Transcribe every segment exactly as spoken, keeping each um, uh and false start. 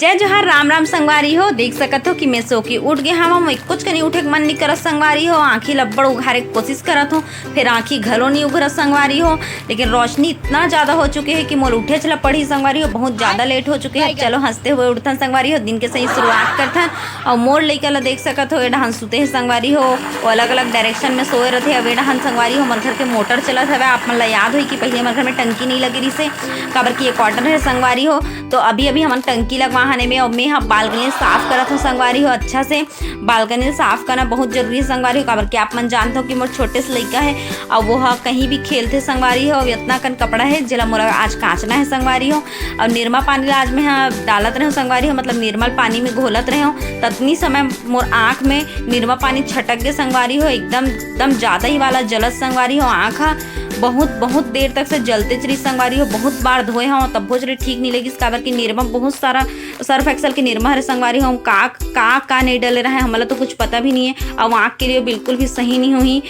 जय जोहार, राम राम संगवारी हो। देख सकत हो कि मैं सो के उठ गे हवं, मैं कुछ कनी उठे के मन नहीं करत संगवारी हो। आँखी ल अब्बड़ उघारे के कोशिश करत हो, फिर आँखी घलो नहीं उघरत संगवारी हो। लेकिन रोशनी इतना ज्यादा हो चुके है कि मोर उठे चला पड़ी संगवारी हो, बहुत ज्यादा लेट हो चुके है। चलो हंसते हुए उठथन संगवारी हो, दिन के सही शुरुआत करथन। और मोर लइका ला देख सकत हो, ये डहान सुते है संगवारी हो, वो अलग अलग डायरेक्शन में सोए रहते। अब ये डहान संगवारी हो, हमर घर के मोटर चलत हवे। आप मन ला याद होई कि पहले हमर घर में टंकी नहीं लगे रहिसे, काबर कि ये क्वार्टर है संगवारी हो। तो अभी अभी हमन टंकी लगवा हन एमे, और मैं ह बालकनी साफ करत हूँ संगवारी हो अच्छा से। बालकनी साफ करना बहुत जरूरी है संगवारी हो, काबर कि आप मन जानत हो कि मोर छोटे से लइका है, और वो ह कहीं भी खेलथे संगवारी हो। अब इतना कन कपड़ा है जेला मोला आज कांचना है संगवारी हो। और निरमा पानी ला आज मैं ह डालत रहे संगवारी हो, मतलब निर्मल पानी में घोलत रहे। ततनी समय मोर आँख में निरमा पानी छटक गे संगवारी हो, एकदम एकदम ज्यादा ही वाला जलत संगवारी हो। आँख ह बहुत बहुत देर तक से जलते चली संगवारी हो, बहुत बार धोए हो तब चली ठीक नहीं लगिस, काबर कि निरमा बहुत सारा सर्फ एक्सेल के निरमा हरे संगवारी हो। हम का का का नहीं डले रहे, हमला तो कुछ पता भी नहीं है। अब आँख के लिए बिल्कुल भी सही नहीं हुई,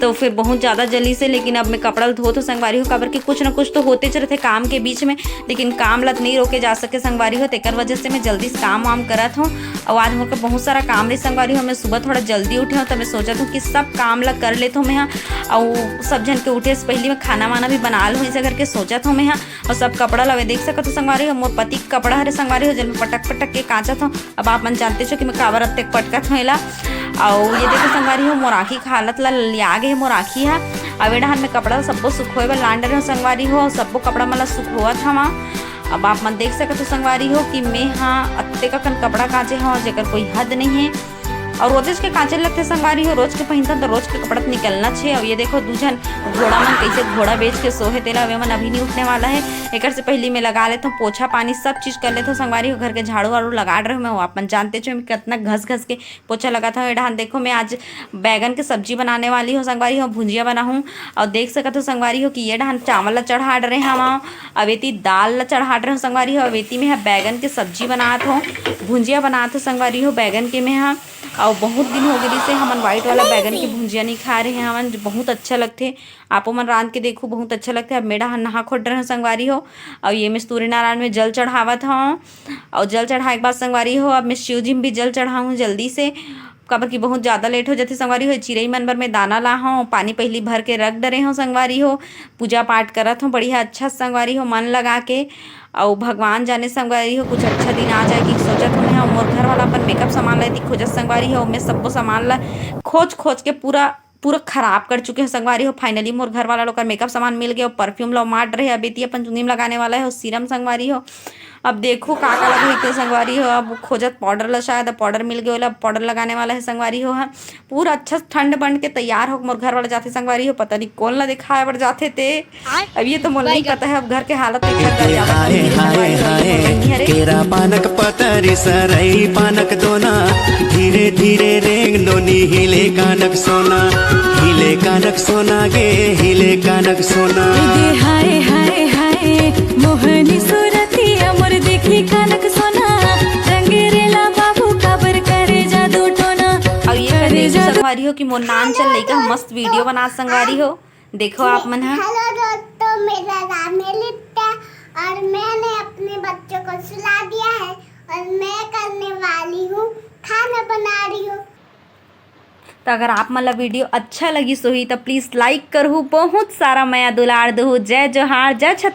तो फिर बहुत ज्यादा जली से। लेकिन अब मैं कपड़ा ल धोत हो संगवारी हो, काबर कि कुछ ना कुछ तो होते रहते काम के बीच में, लेकिन काम ला नहीं रोके जा सके संगवारी हो। तेकर वजह से मैं जल्दी से काम वाम करत हूँ। और आज मोर का बहुत सारा काम रही संगवारी हो, मैं सुबह थोड़ा जल्दी उठे हूँ, तो मैं सोचत हूँ कि सब काम ला कर लेत हूँ मैं ह। और सब झन के उठे से पहले मैं खाना वाना भी बना लूँ, ऐसे करके सोचत हूँ मैं ह। और सब कपड़ा ला देख सकत हो संगवारी हो, मोर पति के कपड़ा हरे संगवारी हो, जेन में पटक पटक के कांचत हूँ। अब आप मन जानते छो कि मैं काबर अतेक पटकत हूँ एला। और ये देखो संगवारी हो, मोर आँखी के हालत ला लिया गे हे मोर आँखी हा। अब ए डहान में कपड़ा सब्बो सुखोए बर लान डरे हो संगवारी हो, सब्बो कपड़ा मन ला सुखोवत हवा। अब आप मन देख सकत हो संगवारी हो कि मैं हा अतेक अकन कपड़ा कांचे हव, जेकर कोई हद नहीं है। और रोजेच के कांचे लगथे संगवारी हो, रोज के पहिनथन तो रोज के कपड़ा तो निकलना छे। और ये देखो दू झन घोड़ा मन कैसे घोड़ा बेच के सोहे तेला, वे मन अभी नहीं उठने वाला है। एकर से पहले मैं लगा लेथव पोछा पानी, सब चीज कर लेथव संगवारी हो। घर के झाड़ू वाड़ू लगा रहे हो, मैं अपन जानते छो मैं कितना घस घस के पोछा लगाता हूँ। ये डहान देखो मैं आज बैगन के सब्जी बनाने वाली हूँ संगवारी हो, भुंजिया बनाहूँ। और देख सकत हो संगवारी हो कि ये डहान चावल ला चढ़ा डरे हवा, अब एती दाल ला चढ़ा डरे हूँ संगवारी हो, अब एती में ह बैगन के सब्जी बनात हो, भुंजिया बनात हो संगवारी हो बैगन के में ह। और बहुत दिन हो गई से हमन व्हाइट वाला बैगन के भुंजिया नहीं खा रहे हैं हमन, जो बहुत अच्छा लगथे। आपो मन रांध के देखो, बहुत अच्छा लगथे। अब मैं डहान नहा खोट रहे हूँ संगवारी हो, और ये मैं सूर्यनारायण में जल चढ़ावत हूँ। और जल चढ़ाए के बाद संगवारी हो, अब मैं शिव जी में भी जल चढ़ाऊँ जल्दी से, काबर कि बहुत ज्यादा लेट हो जाथे संगवारी हो। चिरई मन बर मैं दाना ला हूँ, पानी पहली भर के रख डरे हूँ संगवारी हो। पूजा पाठ करत हूँ बढ़िया अच्छा संगवारी हो, मन लगा के। अउ भगवान जाने संगवारी हो, कुछ अच्छा दिन आ जाए कि सोचत हूँ मैं। मोर घर वाला अपन मेकअप सामान ला एती खोजत संगवारी हो, मैं सब्बो सामान ला खोज खोज के पूरा पूरा खराब कर चुके हो संगवारी हो। फाइनली मोर घर वाला लोग का मेकअप सामान मिल गए, परफ्यूम ला मार रहे, अब एती अपन चुंदी में लगाने वाला है, सीरम संगवारी हो। अब देखो का का लगे के संगवारी हो, अब खोजत पाउडर ला, शायद अब पाउडर मिल गए, अब पाउडर लगाने वाला है संगवारी हो। हाँ, पूरा अच्छा ठंड बन के तैयार हो मोर घर वाला जाथे संगवारी हो, पता नहीं कौन ला दिखाए बर जाथे ते। अब ये तो मोला नहीं पता है, अब घर के हालत देख सकत हो, ज्यादा हाय, कम नहीं है हाय, संगवारी हो, हाय। ये मोर बहिनी हरे। केरा पानक पतरी सरई पानक दोना, धीरे धीरे रेंग नोनी हिले कानक सोना, हिले कानक सोना गे, हिले कानक सोना। ए दे हाय, हाय, हाय, मोहनी सुरतिया मोर देखी कानक सोना, रंगेरेला बाबू काबर करे जादू टोना। और ये करे देखो जादू संगवारी हो कि मोर नान चल लइका मस्त वीडियो बना संगवारी हो। देखो आप मन ह। हेलो दोस्तों, मेरा नाम है लिप्टा और मैंने अपने बच्चों को सुला दिया है और मैं करने वाली हूँ खाना बना रही हूँ। तो अगर आप मन ला वीडियो अच्छा लगिस होही तो प्लीज लाइक करहू, बहुत सारा मया दुलार दहू। जय जोहार, जय छत्तीसगढ़।